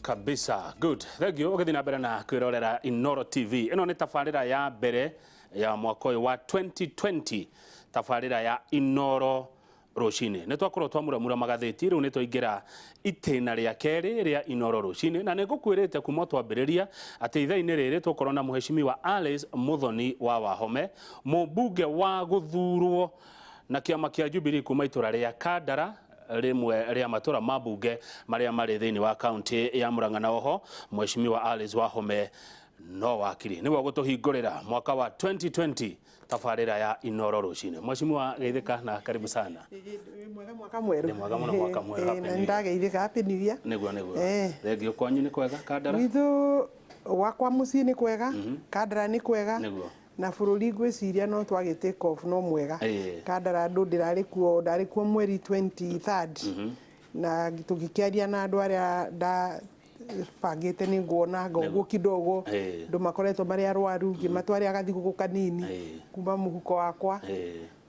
Kabisa, good, thank you. Ũgĩthiĩ na mbere na kwĩrorera Inoro TV. Ĩno nĩ tabarĩra ya mbere ya mwaka ũyũ wa 2020, tabarĩra ya Inoro Rũcinĩ. Nĩ twakorwo twamuramura magathĩti, rĩu nĩ twaingĩra itĩna rĩa kerĩ rĩa Inoro Rũcinĩ, na nĩ ngũkwĩrĩte kuma twambĩrĩria atĩ ithaa-inĩ rĩrĩ tũkorwo na mũhecimiwa Alice Muthoni wa Wahome, mũmbunge wa gũthurwo na kĩama kĩa Jubilee kuma itũra rĩa Kandara, rĩmwe rĩa matũra ma mbunge marĩa marĩ thĩinĩ wa kaunti ya Murang'a. Na oho mheshimiwa Alice Wahome no wakiri nĩwe ũgũtũhingũrĩra mwaka wa 2020 tabarĩra ya Inoro Rũcinĩ. Mheshimiwa, geithĩka na karibu sana. Mwega, mwaka mwerũ. Nĩ mwega mũno, mwaka mwerũ. Happy New na Year. Nĩndageithĩka, happy new year. Nĩguo. Eh. Thengiũ. Kwanyu nĩ kwega Kandara? Gwitũ, gwakwa mũciĩ nĩ kwega, Kandara nĩ kwega. Na bũrũri ngwĩciria no twagĩ take off no mwega. Kandara andũ ndĩrarĩ kuo, ndarĩ kuo mweri 23rd na tũgĩkĩaria na andũ arĩa ndabangĩte nĩ nguonanga ũguo kidogo. Andũ makoretwo marĩ arwaru, ngĩmatwarĩra gathigũkũ kanini kuma mũhuko wakwa.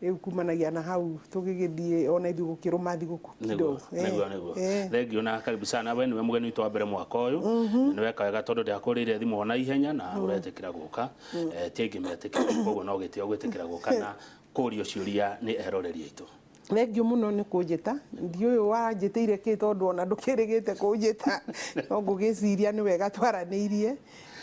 Rĩu kumanagia na hau tũgĩgĩthiĩ ona ithuĩ gũkĩrũma thigũkũ kidogo. Nĩguo. Thengiũ na karibu sana. We nĩwe mũgeni witũ wa mbere mwaka ũyũ. Na nĩweka wega tondũ ndakũrĩire thimũ ona ihenya na ũretĩkĩra gũka. Ti aingĩ metĩkĩra, koguo no gĩtĩo gwĩtĩkĩra gũka na kũrio ciũria nĩ eroreri aitũ. Thengiũ mũno nĩ kũnjĩta. Ndiũĩ wanjĩtĩire kĩ tondũ ona ndũkĩrĩgĩte kũnjĩta, no ngũgĩciria nĩ wega twaranĩirie,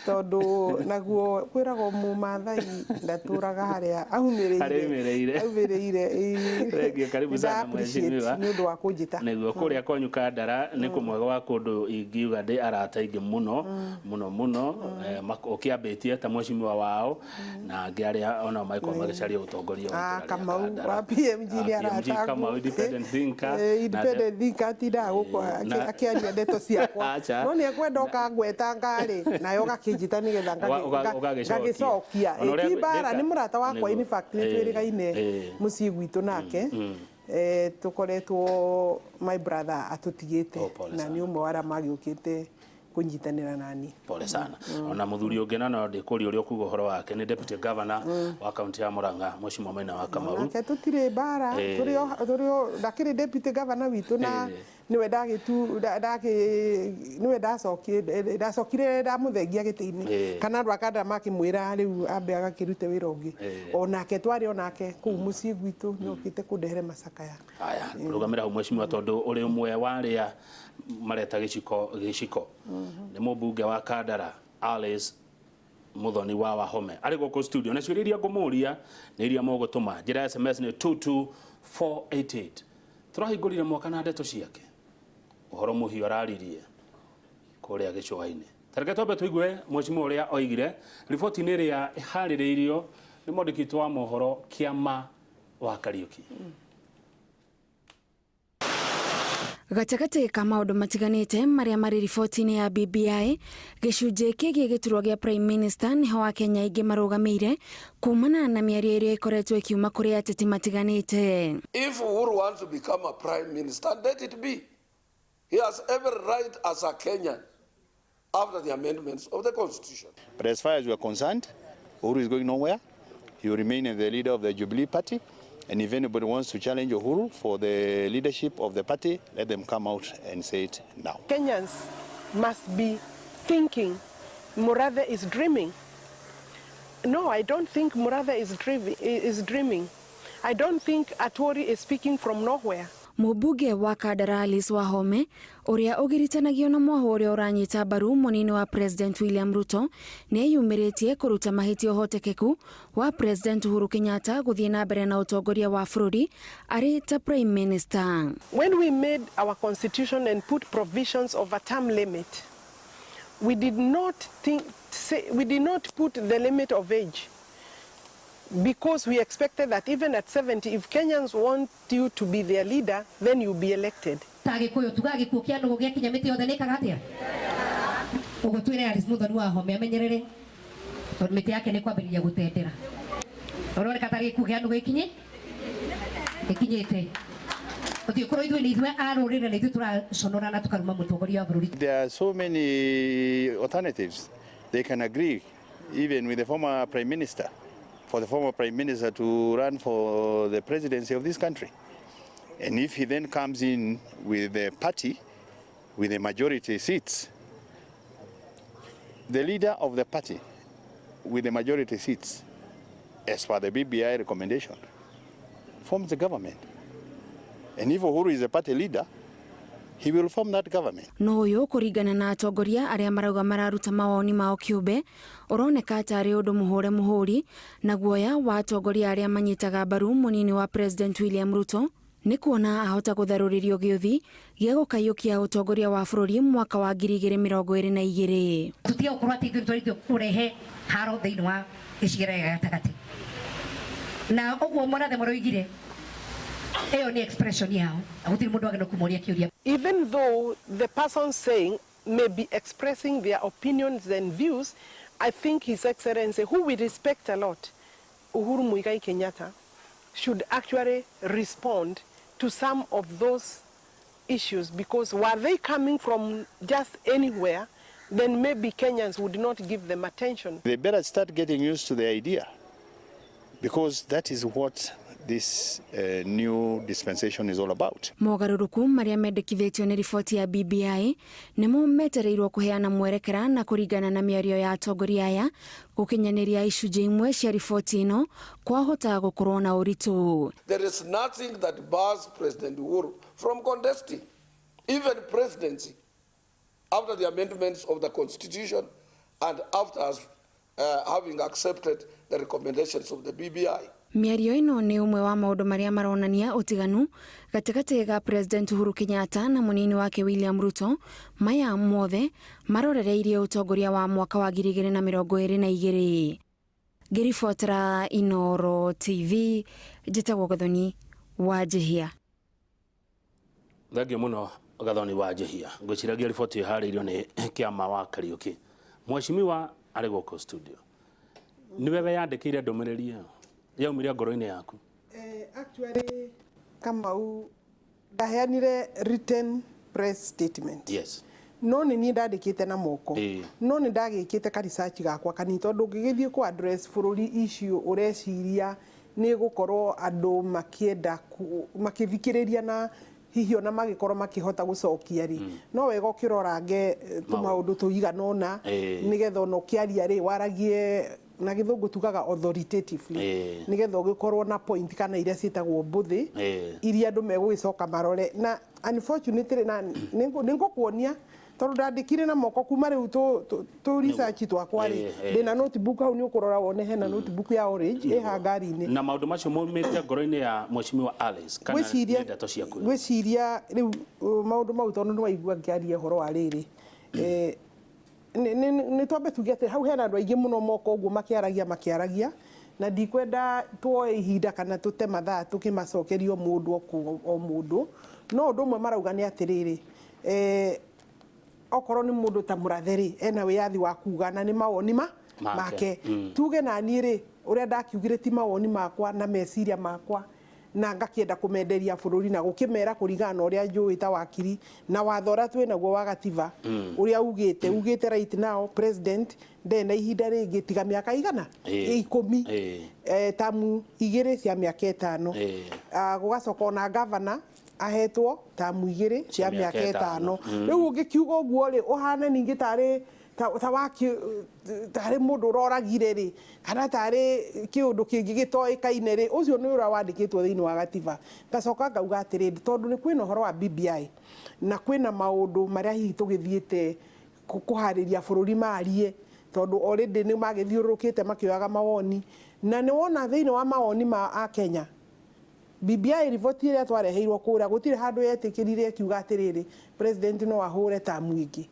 tondũ naguo kwĩragwo mũmathai ndatũraga harĩa aumĩrĩire. Harĩa aumĩrĩire. Aumĩrĩire, ĩĩ. Thengiũ, karibu sana, Nĩnda appreciate mheshimiwa. Nĩ ũndũ wa kũnjĩta. Nĩguo, kũrĩa kwanyu Kandara nĩ kũmwe gwa kũndũ ingiuga ndĩ arata aingĩ mũno mũno mũno, ũkĩambĩtie ta mheshimiwa wao na angĩ arĩa onao magĩkorwo magĩcaria ũtongoria wa Ah, itũũra rĩa Kamau Kandara. wa PMG nĩ Ah, PMG arata. Kamau, independent thinker. Independent thinker, atindaga gũkũ akĩaria ndeto ciakwa. Acha. No nĩ ekwenda ũkangwetanga rĩ, nawe ũgakĩnjĩta nĩgetha ũgagĩcokia. Ngagĩcokia. Ona ũrĩa Ti mbara, nĩ mũrata wakwa. In fact nĩ twĩrĩgaine mũciĩ gwitũ nake. Tũkoretwo my brother atũtigĩte Oh, pole na sana. nĩ ũmwe wa arĩa magĩũkĩte kũnyitanĩra nani. Pole sana. Ona mũthuri ũngĩ na no ndĩkũria ũrĩa ũkuga ũhoro wake nĩ deputy governor wa kaunti ya Murang'a, Mheshimiwa Maina wa Kamau. Nake tũtirĩ mbara. Tũrĩ o ndakĩrĩ deputy governor witũ na nĩwe ndagĩtu ndakĩ nĩwe ndacokire ndacokire ndamũthengia gĩtĩ-inĩ kana andũ a Kandara makĩmwĩra rĩu ambe agakĩrute wĩra ũngĩ. Onake twarĩ onake kũu mũciĩ gwitũ, nĩ okĩte kũndehere macakaya. Haya, rũgamĩra hau mheshimiwa, tondũ ũrĩ ũmwe wa arĩa mareta gĩciko gĩciko. Nĩ mũmbunge wa Kandara Alice Muthoni wa Wahome arĩ gũkũ studio, na ciũria iria ngũmũria nĩ iria mũgũtũma njĩra ya SMS nĩ 22488. Tũrahingũrire mwaka na ndeto ciake, ũhoro mũhiũ araririe kũrĩa gĩcũa-inĩ. Tareke twambe tũigue mheshimiwa ũrĩa oigire riboti-inĩ ĩrĩa ĩharĩrĩirio nĩ mwandĩki witũ wa mohoro Kĩama wa Kariũki. Gatagatĩ ka maũndũ matiganĩte marĩa marĩ riboti-inĩ ya BBI, gĩcunjĩ kĩgiĩ gĩturwa gĩa Prime Minister nĩho Akenya aingĩ marũgamĩire kumana na mĩario ĩrĩa ĩkoretwo ĩkiuma kũrĩ ateti matiganĩte. If Uhuru wants to become a prime minister, let it be. He has every right as a Kenyan after the amendments of the constitution. But as far as we are concerned, Uhuru is going nowhere. He will remain the leader of the Jubilee Party. And if anybody wants to challenge Uhuru for the leadership of the party, let them come out and say it now. Kenyans must be thinking Murathe is dreaming. No, I don't think Murathe is dreaming. I don't think Atwoli is speaking from nowhere. Mũmbunge wa Kandara Alice Wahome ũrĩa ũgiritanagio na mwaho ũrĩa ũranyita mbaru mũnini wa President William Ruto nĩ eyumĩrĩtie kũruta mahĩtia ũhotekeku wa President Uhuru Kenyatta gũthiĩ na mbere na ũtongoria wa bũrũri arĩ ta Prime Minister. When we made our constitution and put provisions of a term limit, we did not think, say, we did not put the limit of age because we expected that even at 70, if Kenyans want you to be their leader, then you'll be elected. Ta gĩkũyũ tugaga gĩkuũ kĩa nũgũ gĩakinya mĩtĩ yothe nĩkaga atĩa ũguo. Twĩre Alice Muthoni wa Home amenyerere tondũ mĩtĩ yake nĩ kwambĩrĩria gũtendera, ũroneka ta gĩkuũ kĩa nũgũ gĩkinye gĩkinyĩte ũthiĩ korwo ithuĩ nĩ ithuĩ a rũrĩrĩ na ithuĩ tũraconora na tũkaruma mũtongoria wa bũrũri. There are so many alternatives. They can agree even with the former prime minister, for the former prime minister to run for the presidency of this country. And if he then comes in with the party, with the majority seats, The leader of the party with the majority seats, as per the BBI recommendation, forms the government. And if Uhuru is a party leader, he will form that government. No ũyũ kũringana na atongoria arĩa marauga mararuta mawoni mao kĩũmbe ũroneka tarĩ ũndũ mũhũre mũhũri na guoya wa atongoria arĩa manyitaga mbaru mũnini wa President William Ruto nĩ kuona ahota gũtharũrĩrio gĩũthi gĩa gũkaiyũkia ũtongoria wa bũrũri mwaka wa 2022. Tũtige gũkorwo atĩ ithuĩ nĩtwarĩtio kũrehe haro thĩinĩ wa gĩcigĩrĩra gĩa gatagatĩ, na ũguo Mũrathe maroigire ĩyo nĩ expression yao na gũtirĩ mũndũ wagĩrĩirwo kũmoria kĩũria. Even though the person saying may be expressing their opinions and views, I think His Excellency, who we respect a lot, Uhuru Muigai Kenyatta, should actually respond to some of those issues, because were they coming from just anywhere, then maybe Kenyans would not give them attention. They better start getting used to the idea, because that is what this new dispensation is all about. Mogarũrũku marĩa mendekithĩtio nĩ riboti ya BBI nĩmo metereirwo kũheana mwerekera na kũringana na mĩario ya atongoria aya gũkinyanĩria icunjĩ imwe cia riboti ĩno kwahota gũkorwo na ũritũ. There is nothing that bars President Uhuru from contesting even presidency after the amendments of the constitution and after having accepted the recommendations of the BBI. Mĩario ĩno nĩ ũmwe wa maũndũ marĩa maronania ũtiganu gatagatĩ ga President Uhuru Kenyatta na mũnini wake William Ruto. Maya mothe marorereirie ũtongoria wa mwaka wa 2022. Ngĩribotera Inooro TV, njĩtagwo Gathoni wa Njihia. Thengio mũno Gathoni wa Njihia. Ngwĩciragia riboti ĩharĩirio nĩ Kĩama wa Kariũki. Mheshimiwa arĩ gũkũ studio. Nĩwe weyandĩkĩire ndũmĩrĩri ĩyo yaumire ngoro-inĩ yaku? Actually Kamau ndaheanire written press statement. Yes. No nĩ niĩ ndandĩkĩte na moko. No nĩ ndagĩkĩte ka research gakwa kanini, tondũ ũngĩgĩthiĩ kũ address bũrũri icio ũreciria nĩ gũkorwo andũ makĩenda makĩthikĩrĩria na hihi ona magĩkorwo makĩhota gũcokia rĩ, no wega ũkĩrorange tũmaũndũ tũigana ũna nĩgetha ona ũkĩaria rĩ waragie na gĩthũngũ tugaga authoritatively, nĩgetha ũgĩkorwo na point kana iria ciĩtagwo mbũthĩ iria andũ megũgĩcoka marore. Na unfortunately na nĩngũkuonia tondũ ndandĩkire na moko kuma rĩu tũ research twakwa rĩ, ndĩna notebook hau, nĩ ũkũrora wone hena notebook ya orange ĩha ngari-inĩ. Na maũndũ macio maumĩte ngoro-inĩ ya Mheshimiwa Alice kana nĩ ndeto ciaku? Ngwĩciria rĩu maũndũ mau tondũ nĩ waigua ngĩaria ũhoro wa rĩrĩ, nĩ twambe tuge atĩ hau hena andũ aingĩ mũno moka ũguo makĩaragia na ndikwenda tuoe ihinda kana tũte mathaa tũkĩmacokeria o mũndũ o mũndũ. No ũndũ ũmwe marauga nĩ atĩrĩrĩ, okorwo nĩ mũndũ ta Mũrathe rĩ, ena wĩyathi wa kuga na nĩ mawoni make. Tuge na niĩ rĩ, ũrĩa ndakiugire ti mawoni makwa na meciria makwa, na ngakĩenda kũmenderia bũrũri na gũkĩmera kũringana na ũrĩa njũĩ ta wakiri na watho ũrĩa twĩ naguo wa gatiba ũrĩa ugĩte right now president ndarĩ na ihinda rĩngĩ tiga mĩaka igana 10, tamu 2 cia mĩaka 5. Gũgacoka ona governor ahetwo tamu 2 cia mĩaka 5. Rĩu ũngĩkiuga ũguo rĩ, ũhane ningĩ tarĩ tarĩ mũndũ ũroragire rĩ, kana tarĩ kĩũndũ kĩngĩ gĩtoĩkaine rĩ, ũcio nĩ ũrĩa wandĩkĩtwo thĩinĩ wa gatiba. Ngacoka ngauga atĩrĩrĩ, tondũ nĩ kwĩna ũhoro wa BBI na kwĩna maũndũ marĩa hihi tũgĩthiĩte kũharĩria bũrũri marie, tondũ already nĩ magĩthiũrũrũkĩte makĩoyaga mawoni, na nĩ wona thĩinĩ wa mawoni ma Akenya BBI riboti ĩrĩa twareheirwo kũrĩa gũtirĩ handũ yetĩkĩrire ĩkiuga atĩrĩrĩ president no ahũre tamu ĩngĩ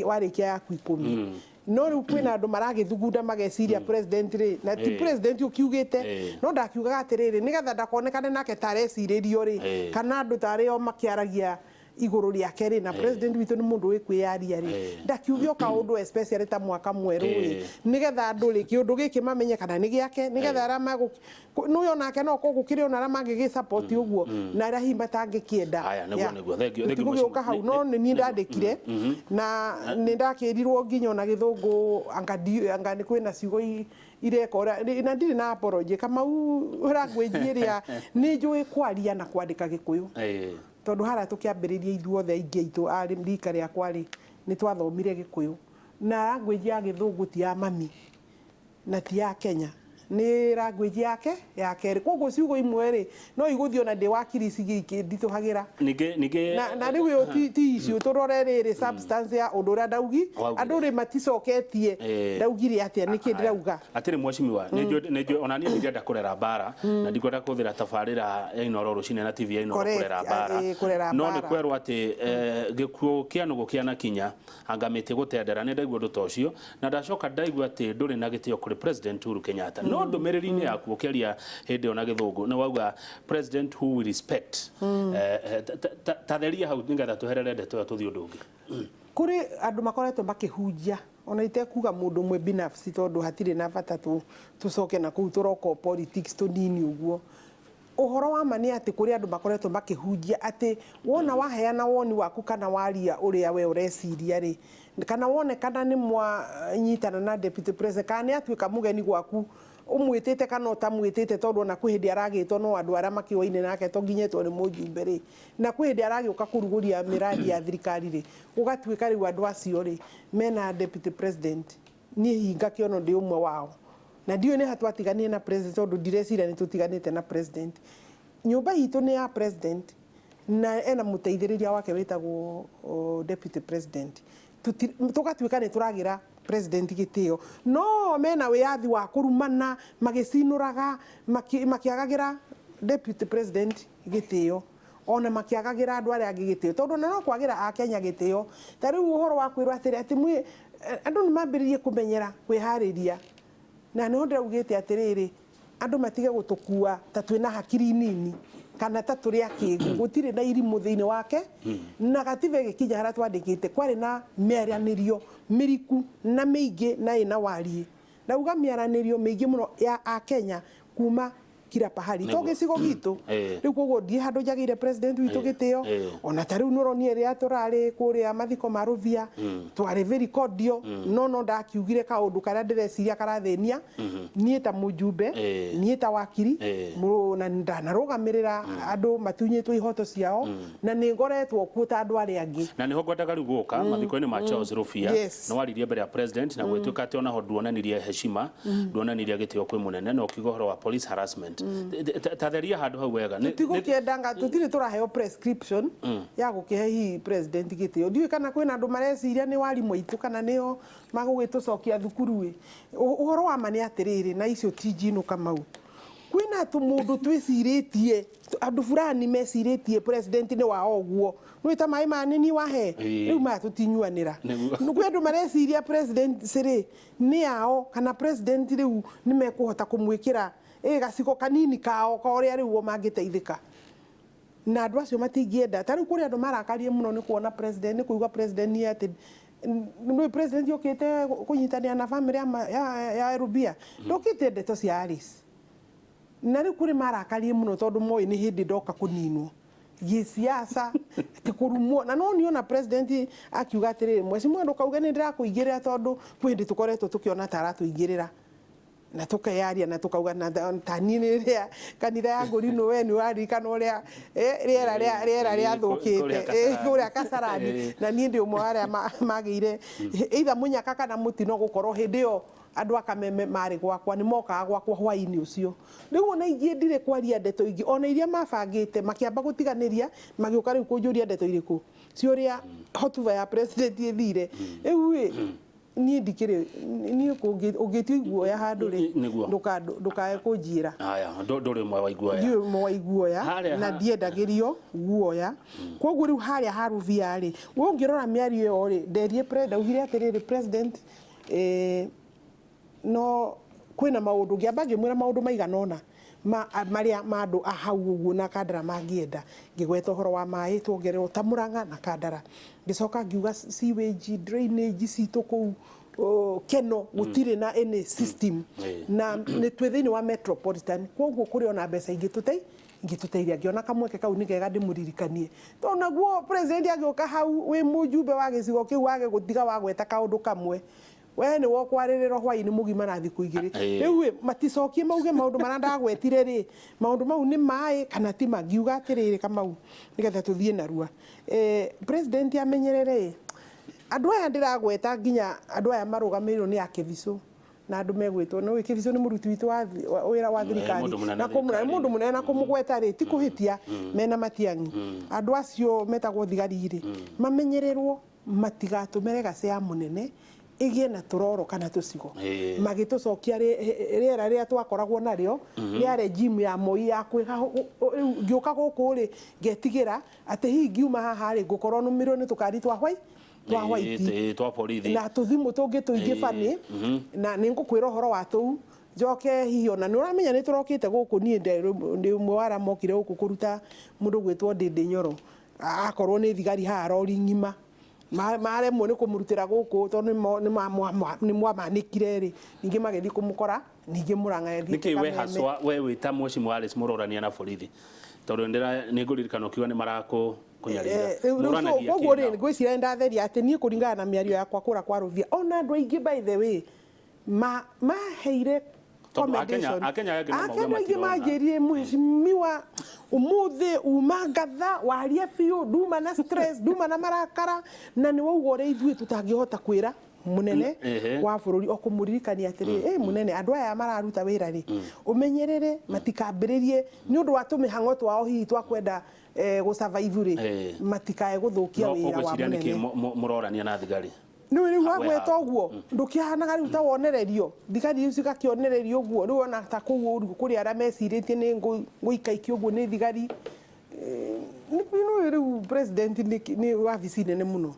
warĩkia yaku 10. No rĩu kwĩna andũ maragĩthugunda mageciria president rĩ, na ti president ũkiugĩte, no ndakiugaga atĩrĩrĩ nĩgetha ndakonekane nake tarecirĩrio rĩ, kana andũ tarĩ o makĩaragia igũrũ rĩake rĩ, na president witũ nĩ mũndũ wĩkwĩyaria rĩ, ndakiuge o kaũndũ especially ta mwaka mwerũ rĩ, nĩgetha andũ rĩ kĩũndũ gĩkĩ mamenye kana nĩ gĩake, nĩgetha arĩa magũ nũyũ onake no gũkĩrĩ ona arĩa mangĩgĩ support ũguo na arĩa hihi matangĩkĩenda. Tũtigũgĩũka hau, no nĩ niĩ ndandĩkire na nĩ ndakĩrirwo nginya ona gĩthũngũ anga nĩ kwĩna ciugo ireka ũrĩa, na ndirĩ na apology. Kamau language ĩrĩa nĩ njũĩ kwaria na kwandĩka Gĩkũyũ, tondũ harĩa tũkĩambĩrĩria ithuothe aingĩ aitũ a rika rĩakwa rĩ, nĩ twathomire Gĩkũyũ, Na language ya Gĩthũngũ ti ya mami na ti ya Kenya, nĩ language yake ya kerĩ. Koguo ciugo imwe rĩ, no igũthiĩ ona ndĩ wakiri cigĩnditũhagĩra. Ningĩ Na rĩu ĩyo ti issue. Tũrore rĩrĩ, substance ya ũndũ ũrĩa ndaugi. Waugire. Andũ rĩ maticoketie ndaugire atĩa, nĩkĩ ndĩrauga. Atĩrĩ mheshimiwa, nĩ njũĩ ona niĩ ndirenda kũrera mbara na ndikwenda kũhũthĩra tabarĩra ya Inooro Rũcinĩ na TV ya Inooro kũrera mbara. Kũrera No nĩ mbara. kwerwo atĩ gĩkuũ kĩa nũgũ kĩanakinya anga mĩtĩ gũtendera. Nĩ ndaigua ũndũ ta ũcio na ndacoka ndaigua atĩ ndũrĩ na gĩtĩo kũrĩ President Uhuru Kenyatta, no ndũmĩrĩri-inĩ yaku ũkĩaria hĩndĩ ĩyo na Gĩthũngũ nĩ wauga president who we respect. Ta theria hau nĩgetha tũherere ndeto ĩyo tũthiĩ ũndũ ũngĩ. Kũrĩ andũ makoretwo makĩhunjia, ona itekuga mũndũ ũmwe binafsi, tondũ hatirĩ na bata tũcoke na kũu tũroka politics tũnini ũguo. Ũhoro wa ma nĩ atĩ kũrĩ andũ makoretwo makĩhunjia atĩ wona waheana woni waku kana waria ũrĩa we ũreciria rĩ, kana wonekana nĩ mwanyitana na deputy president, kana nĩ atuĩka mũgeni gwaku ũmwĩtĩte kana ũtamwĩtĩte, tondũ ona kwĩ hĩndĩ aragĩtwo no andũ arĩa makĩoine nake, to nginya etwo nĩ mũjumbe rĩ, na kwĩ hĩndĩ aragĩũka kũrugũria mĩradi ya thirikari rĩ, gũgatuĩka rĩu andũ acio rĩ mena deputy president. Niĩ hinga kĩono ndĩ ũmwe wao na ndiũĩ nĩ ha twatiganire na president, tondũ ndireciria nĩ tũtiganĩte na president. Nyũmba itũ nĩ ya president na ena mũteithĩrĩria wake wĩtagwo deputy president. Tũgatuĩka nĩ tũragĩra president gĩtĩo, no mena wĩyathi wa kũrumana magĩcinũraga, makĩagagĩra deputy president gĩtĩo, ona makĩagagĩra andũ arĩa angĩ gĩtĩo, tondũ ona no kwagĩra akenya gĩtĩo. Ta rĩu ũhoro wa kwĩrwo atĩrĩ atĩ andũ nĩ mambĩrĩrie kũmenyera kwĩharĩria, na nĩho ndĩraugĩte atĩrĩrĩ, andũ matige gũtũkua ta twĩna hakiri nini kana ta tũrĩ akĩgu. Gũtirĩ na irimũ thĩinĩ wake na gatiba ĩgĩkinya harĩa twandĩkĩte kwarĩ na mĩaranĩrio mĩriku na mĩingĩ na ĩna wariĩ. Ndauga mĩaranĩrio mĩingĩ mũno ya akenya kuma kila pahali, to gĩcigo gitũ. Rĩu koguo ndiĩ handũ njagĩire president witũ gĩtĩo. Ona ta rĩu nĩũronire rĩrĩa tũrarĩ kũrĩa mathiko ma Rũvia, twarĩ very cordial, no ndakiugire kaũndũ karĩa ndĩreciria karathĩnia niĩ ta mũjumbe, niĩ ta wakiri, na ndanarũgamĩrĩra andũ matunyĩtwo ihoto ciao, na nĩ ngoretwo kuo ta andũ arĩa angĩ. Na niho ngwendaga rĩu gũka mathiko-inĩ ma Charles Rũbia. Nĩ waririe mbere ya president na gwĩtuĩka atĩ onaho nduonanirie heshima, nduonanirie gĩtĩo kwĩ mũnene, na ũkiuga ũhoro wa police harassment. Ta theria handũ hau wega. Tũtigũkĩendanga, tũtirĩ tũraheo prescription ya gũkĩhe hihi president gĩtĩo. Ndiũĩ kana kwĩna andũ mareciria nĩ warimũ aitũ kana nĩo magũgĩtũcokia thukuru ĩ. Ũhoro wa ma nĩ atĩrĩrĩ, na icio ti njinũ Kamau, kwĩna tũmũndũ twĩcirĩtie, andũ fulani mecirĩtie president nĩ wao ũguo, nĩ ta maĩ ma nini wahe. Rĩu maya tũtinyuanĩra. Kwĩ andũ mareciria president rĩ nĩ ao, kana president rĩu nĩ mekũhota kũmwĩkĩra ĩ gacigo kanini kao ka ũrĩa rĩu o mangĩteithĩka, na andũ acio matingĩenda. Ta rĩu kũrĩ andũ marakarie mũno nĩ kuona president, nĩ kũigua president nĩ atĩ nĩ president yũkĩte kũnyitanĩra na family ya Rubia, ndũkĩte ndeto cia Alice. Na rĩu kũrĩ marakarie mũno tondũ moĩ nĩ hĩndĩ ndoka kũninwo gĩsiasa, atĩ kũrumwo. Na no niona president akiuga atĩrĩrĩ, mheshimiwa, ndũkauge nĩ ndĩrakũingĩrĩra, tondũ kwĩ hĩndĩ tũkoretwo tũkĩona ta aratũingĩrĩra na tukeyaria na tukauga na ta niĩ nĩ rĩrĩa kanitha ya Ngũrinũ, we nĩ ũraririkana ũrĩa rĩera rĩera rĩathũkĩte. Kũrĩa Kasarani. Kũrĩa Kasarani. Na niĩ ndĩ ũmwe wa arĩa magĩire either mũnyaka kana mũtino gũkorwo hĩndĩ ĩyo andũ a Kameme marĩ gwakwa, nĩ mokaga gwakwa hwaĩ-inĩ ũcio. Rĩu ona ingĩendire kwaria ndeto ingĩ ona iria mabangĩte, makĩamba gũtiganĩria, magĩũka rĩu kũnjũria ndeto irĩkũ ciũria hotuba ya president ĩthire. Rĩu ĩ niĩ ndikĩrĩ niĩ ũngĩtua iguoya handũ rĩ, ndũkae kũnjĩra. Haya, ndũrĩ ũmwe wa iguoya. Ndiũĩ ũmwe wa iguoya. Na ndiendagĩrio guoya. Koguo rĩu harĩa haruvia rĩ, we ũngĩrora mĩario ĩyo rĩ, nderie ndaugire atĩrĩrĩ, president, no kwĩna maũndũ ngĩamba ngĩmwĩra maũndũ maigana ũna marĩa ma andũ a hau ũguo na Kandara mangĩenda. Ngĩgweta ũhoro wa maĩ tuongererwo ta Murang'a na Kandara, ngĩcoka ngiuga sewage drainage citũ kũu Keno gũtirĩ na any system. Na nĩ twĩ thĩinĩ wa metropolitan, koguo kũrĩ ona mbeca ingĩ ingĩtũteithia. Ngĩona kamweke kau nĩ kega ndĩmũririkanie, tondũ naguo president agĩũka hau wĩ mũjumbe wa gĩcigo kĩu wage gũtiga wagweta kaũndũ kamwe, we nĩ wokwarĩrĩra hwaĩ-inĩ mũgima na thikũ 2. Rĩu ĩ, maticokie mauge maũndũ marĩa ndagwetire rĩ, maũndũ mau nĩ maĩ kana ti ma. Ngiuga atĩrĩrĩ, Kamau, nĩgetha tũthiĩ narua, president amenyerere ĩ Andũ aya ndĩragweta nginya andũ aya marũgamĩrĩirwo nĩ akĩbicũ na andũ megwĩtwo no kĩbicũ nĩ mũruti witũ wa wĩra wa thirikari mũndũ mũnene na thirikari-inĩ. mũndũ mũnene na kũmũgweta rĩ ti kũhĩtia mena Matiang'i. Andũ acio metagwo thigari rĩ, mamenyererwo matigatũme legacy ya mũnene ĩgĩe na tũroro kana tũcigo magĩtũcokia rĩera rĩrĩa twakoragwo narĩo rĩa regime ya Moi ya kwĩha. Rĩu ngĩũka gũkũ rĩ, ngetigĩra atĩ hihi ngiuma haha rĩ, ngũkorwo nũmĩrwo nĩ tũkari twa white twa white Twa borithi na tũthimũ tũngĩ tũingĩ bani, na nĩ ngũkwĩra ũhoro wa tũu njoke. Hihi ona nĩ ũramenya nĩ tũrokĩte gũkũ, niĩ ndĩ ũmwe wa arĩa mokire gũkũ kũruta mũndũ gwĩtwo Ndĩndĩ Nyoro, akorwo nĩ thigari haha rori ng'ima maremwo nĩ kũmũrutĩra gũkũ tondũ nĩ mwamanĩkire rĩ, ningĩ magĩthiĩ kũmũkora ningĩ Mũrang'a yathiĩte Nĩkĩ we Kameme. Haswa we wĩ ta mheshimiwa Alice mũrorania na borithi, tondũ nĩ ngũririkana ũkiuga nĩ marakũnyarira? Rĩu Mũranagia koguo kĩ rĩ, nao? Ngwĩciria nĩ ndatheria atĩ niĩ kũringana na mĩario yakwa kũra kwa rũvia, ona andũ aingĩ, by the way, maheire Tondũ commendation. Akenya angĩ no mauge Akenya aingĩ matirona. Manjĩrire, "Mheshimiwa, ũmũthĩ uma ngatha waria biũ, nduma na stress, nduma na marakara, na nĩ wauga ũrĩa ithuĩ tũtangĩhota kwĩra mũnene wa bũrũri, o kũmũririkania atĩrĩ, ĩ mũnene, andũ aya mararuta wĩra rĩ, ũmenyerere matikambĩrĩrie nĩ ũndũ wa tũmĩhang'o twao hihi twa kwenda gũ survive rĩ, matikae gũthũkia No wĩra wa ũgwĩciria nĩkĩ mũnene." mũrorania na thigari? Nĩ rĩu We wagweta haku. Ũguo ndũkĩhanaga rĩu ta wonererio thigari rĩu cigakĩonererio ũguo. Rĩu ona ta kũu ũru kũrĩ arĩa mecirĩtie nĩ ngũikaikio ũguo nĩ thigari. Nĩ rĩu president nĩ wabici nene mũno,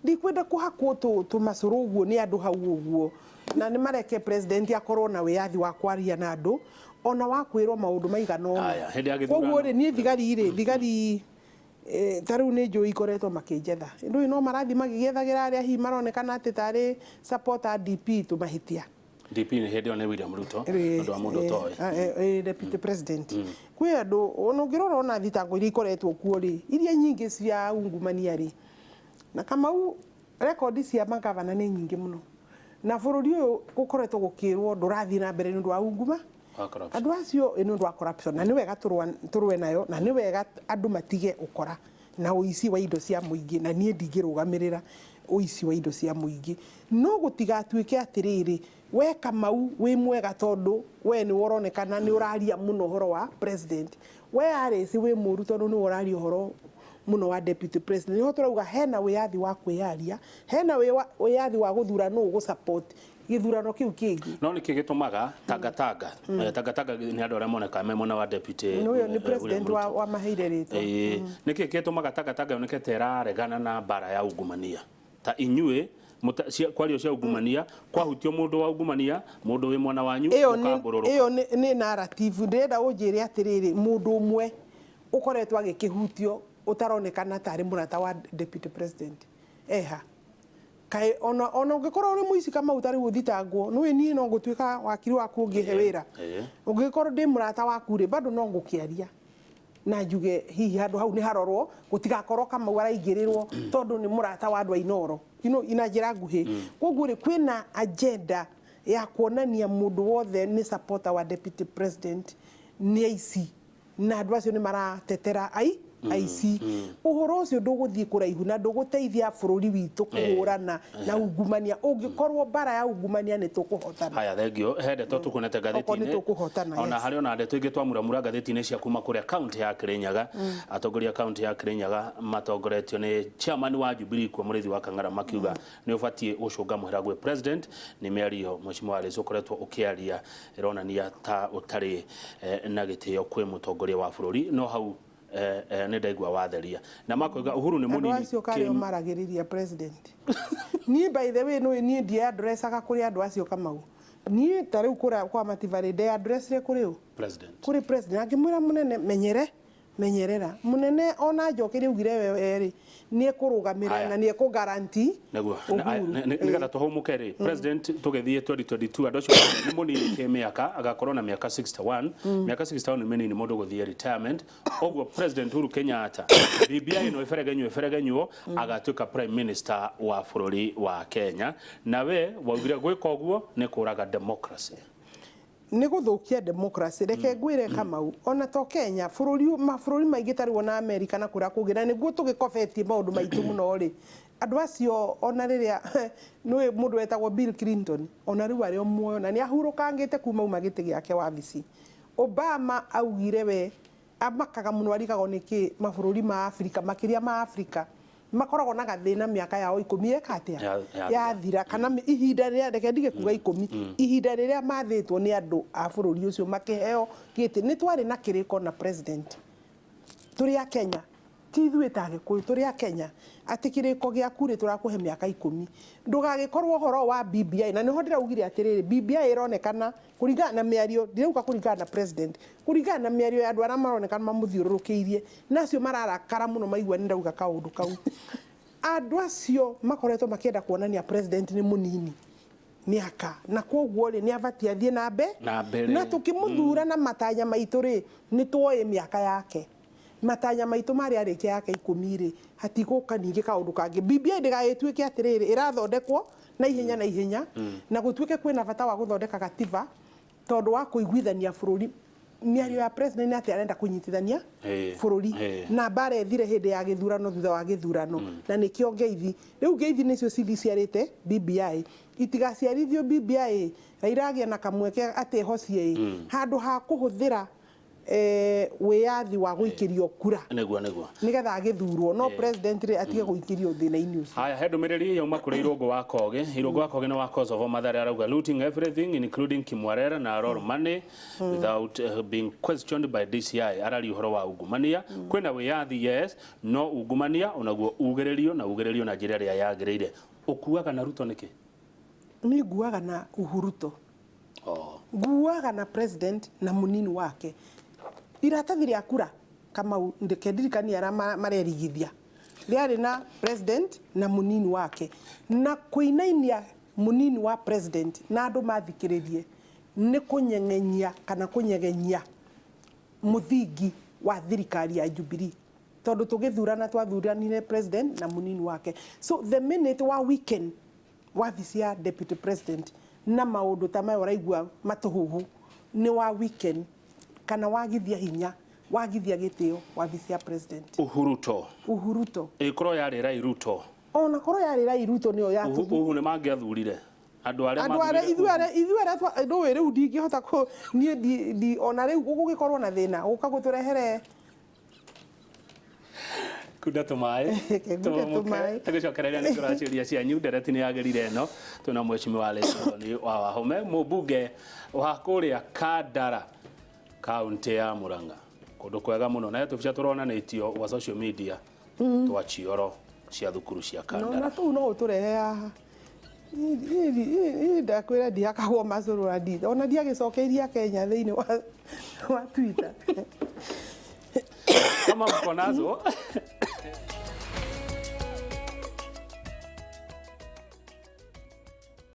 ndikwenda kũhakwo tũmacũrũ ũguo nĩ andũ hau ũguo, na nĩ mareke president akorwo na wĩyathi wa kwaria na andũ ona wa kwĩrwo maũndũ maigana ũna. Aya, hĩndĩ ya gĩthurano. Koguo rĩ, niĩ thigari rĩ, thigari ta rĩu nĩ njũĩ ikoretwo makĩnjetha rĩu, no marathiĩ magĩgĩethagĩra arĩa hihi maronekana atĩ tarĩ supporter DP tũmahĩtia. DP nĩ hĩndĩ ĩyo nĩ William Ruto, ũndũ wa mũndũ ũtoĩ. Deputy president. Kwĩ andũ ona ũngĩrora ona thitango iria ikoretwo kuo rĩ, iria nyingĩ cia ungumania rĩ, na Kamau, rekondi cia magavana nĩ nyingĩ mũno, na bũrũri ũyũ gũkoretwo gũkĩrwo ndũrathiĩ na mbere nĩ ũndũ wa unguma Wa corruption. Andũ acio nĩ ũndũ wa corruption, na nĩ wega tũrũe nayo, na nĩ wega andũ matige ũkora na ũici wa indo cia mũingĩ, na niĩ ndingĩrũgamĩrĩra ũici wa indo cia mũingĩ. No gũtigatuĩke atĩrĩrĩ, we Kamau wĩ mwega tondũ we nĩ ũronekana nĩ ũraria mũno ũhoro wa president, we Alice wĩ mũru tondũ nĩ ũraria ũhoro mũno wa deputy president. Nĩho tũrauga hena wĩyathi wa kwĩyaria, hena wĩyathi wa gũthura nũ ũgũ support gĩthurano kĩu kĩngĩ. No nĩkĩ gĩtũmaga tangatanga tangatanga nĩ andũ arĩa monekaga me mwena wa deputy Nĩ ũyũ nĩ William president Ruto. wa maheire rĩtwa. Nĩkĩ gĩtũmaga tangatanga yoneke ta ĩraregana na mbara ya ungumania, ta inyuĩ kwario cia ungumania, kwahutio mũndũ wa ungumania, mũndũ wĩ mwena wanyu, Ĩyo nĩ mũkambũrũrũka? Ĩyo nĩ narrative. Ndĩrenda ũnjĩre atĩrĩrĩ, mũndũ ũmwe ũkoretwo agĩkĩhutio ũtaronekana tarĩ mũrata wa deputy president eha? Kaĩ ona ũngĩkorwo ũrĩ mũici, Kamau, ta rĩu ũthitangwo nĩũĩ niĩ no ngũtuĩka wakiri waku ũngĩhe wĩra. Ũngĩkorwo ndĩ mũrata waku rĩ, bado no ngũkĩaria na njuge hihi handũ hau nĩ harorwo gũtigakorwo Kamau araingĩrĩrwo tondũ nĩ mũrata wa andũ a Inooro ina njĩra nguhĩ. Koguo rĩ, kwĩna agenda ya kuonania mũndũ wothe nĩ supporter wa deputy president nĩ aici, na andũ acio nĩ maratetera ai aici. Ũhoro ũcio ndũgũthiĩ kũraihu na ndũgũteithia bũrũri witũ kũhũrana na ungumania. Ũngĩkorwo mbara ya ungumania nĩ tũkũhotana. Haya, thengio. He ndeto tukuonete Okorwo nĩ ngathĩti-inĩ tũkũhotana, ona yes. harĩ ona ndeto ingĩ twamuramura ngathĩti-inĩ cia kuma kũrĩa kaunti ya Kirinyaga. Atongoria a kaunti ya Kirinyaga matongoretio nĩ chairman wa Jubilee kuo, Mũrĩithi wa Kang'ara, makiuga nĩ ũbatiĩ gũcũnga mũhera gwĩ president nĩ mĩario mheshimiwa Alice ũkoretwo ũkĩaria ĩronania ta ũtarĩ na gĩtĩo kwĩ mũtongoria wa bũrũri. No hau nĩ ndaigua watheria na makoiga Uhuru nĩ Andũ mũnini acio karĩo maragĩrĩria president. Niĩ, by the way, nĩ niĩ ndiaddressaga kũrĩ andũ acio, Kamau. Niĩ ta rĩu kũrĩa kwa Matibarĩ ndeaddressire kũrĩ ũ? President. Kũrĩ president, akĩmwĩra, "Mũnene, menyere, menyerera mũnene." Ona njokeire augire we rĩ, nĩ ekũrũgamĩrĩra Haya. na nĩ ekũ guarantee Nĩguo. Uhuru. Nĩgetha tũhũmũke rĩ, president tũgĩthiĩ 2022, andũ acio nĩ mũnini kĩmĩaka, agakorwo na mĩaka 61. Mĩaka 61 nĩ mĩnini mũndũ gũthiĩ retirement. Ũguo President Uhuru Kenyatta, BBI ĩno ĩberegenywo ĩberegenywo, agatuĩka prime minister wa bũrũri wa Kenya, na we waugire gwĩka ũguo nĩ kũraga democracy. Nĩ gũthũkia democracy. Reke ngwĩre, Kamau, ona to Kenya, bũrũri mabũrũri maingĩ tarĩ ona America na kũrĩa kũngĩ, na nĩguo tũgĩkobetie maũndũ maitũ mũno rĩ, andũ acio ona rĩrĩa nĩũĩ mũndũ wetagwo Bill Clinton, ona rĩu arĩ o muoyo na nĩ ahurũkangĩte kuma uma gĩtĩ gĩake wabici. Obama augire we amakaga mũno, arigagwo nĩkĩ mabũrũri ma Afrika, makĩria ma Afrika, makoragwo na gathĩna mĩaka yao 10 eka atĩa yathira, kana ihinda rĩrĩa, reke ndige kuga 10, ihinda rĩrĩa mathĩtwo nĩ andũ a bũrũri ũcio makĩheo gĩtĩ. Nĩ twarĩ na kĩrĩko na president tũrĩ a Kenya, ti ithuĩ ta Gĩkũyũ, tũrĩ a Kenya, atĩ kĩrĩko gĩaku rĩ, tũrakũhe mĩaka 10, ndũgagĩkorwo ũhoro wa BBI. Na nĩho ndĩraugire atĩrĩrĩ, BBI ĩronekana kũringana na mĩario, ndirauga kũringana na president, kũringana na mĩario ya andũ arĩa maronekana mamũthiũrũrũkĩirie, na acio mararakara mũno maigua nĩ ndauga kaũndũ kau. Andũ acio makoretwo makĩenda kuonania president nĩ mũnini mĩaka, na koguo rĩ, nĩ abatie athiĩ na Na mbere. Na tũkĩmũthura na matanya maitũ rĩ, nĩ tuoĩ mĩaka yake. Matanya maitũ marĩ arĩkia yake 10 rĩ, hatigũka ningĩ kaũndũ kangĩ. BBI ndĩgagĩtuĩke atĩrĩrĩ, ĩrathondekwo na ihenya na ihenya, na gũtuĩke kwĩna bata wa gũthondeka gatiba tondũ wa kũiguithania bũrũri. Mĩario ya president nĩ atĩ arenda kũnyitithania bũrũri na mbara ĩthire hĩndĩ ya gĩthurano, thutha wa gĩthurano, na nĩkĩo ngeithi rĩu, ngeithi nĩcio cithi ciarĩte BBI itigaciarithio. BBI Raila agĩe na kamweke atĩ ehocie handũ ha kũhũthĩra wĩyathi wa gũikĩrio kura Nĩguo, nĩguo. Nĩgetha agĩthurwo no president rĩ, atige gũikĩrio thĩna-inĩ ũcio. Haya, he ndũmĩrĩri yauma kũrĩ Irũngũ wa Kogi. Irũngũ wa Kogi nĩ wa Kosovo Mathare, arauga looting everything including Kimwarer na roll money without being questioned by DCI. Araria ũhoro wa ungumania. Kwĩna wĩyathi, yes, no ungumania onaguo ugĩrĩrio na ugĩrĩrio na njĩra ĩrĩa yagĩrĩire. Ũkuaga na Ruto nĩkĩ? Niĩ nguaga na Uhuruto. Oh. Nguaga na president na munini wake. Iratathi rĩa kura, Kamau, ndeke ndirikanie arĩa marerigithia, rĩarĩ na president na munini wake, na kũinainia munini wa president na andũ mathikĩrĩrie nĩ kũnyeng'enyia kana kũnyegenyia mũthingi wa thirikari ya Jubilee, tondũ tũgĩthurana twathuranire president na munini wake. So the minute wa weekend wabici ya deputy president na maũndũ ta maya ũraigua matũhũhũ, nĩ wa weekend kana wagithia hinya, wagithia gĩtĩo wabici ya president. Uhuruto. Uhuruto. Ĩkorwo yarĩ Rai Ruto. Ona korwo yarĩ Rai Ruto nĩyo yatũthu. Uhu nĩ mangĩathurire andũ arĩa Andũ arĩa mathurire ithuĩ arĩa ndũĩ rĩu ndingĩhota kũ niĩ ndi ona rĩu gũgĩkorwo na thĩna gũka gũtũrehere. Kunda tũmaĩ. Ngunde tũmaĩ. Tũgĩcokereria nĩ kũraciũria cianyu. Ndereti nĩ yagĩrire ĩno. Twĩna mheshimiwa Alice Muthoni wa Wahome, mũmbunge wa kũrĩa Kandara, kaunti ya Murang'a, kũndũ kwega mũno, na he tũbica tũronanĩtio gwa social media twa cioro cia thukuru cia No Kandara. Na tũu no ũtũrehe haha. Niĩ ndakwĩra ndihakagwo macũrũ na ona ndiagĩcokeirie Kenya thĩinĩ wa Twitter. Kama mko nazo.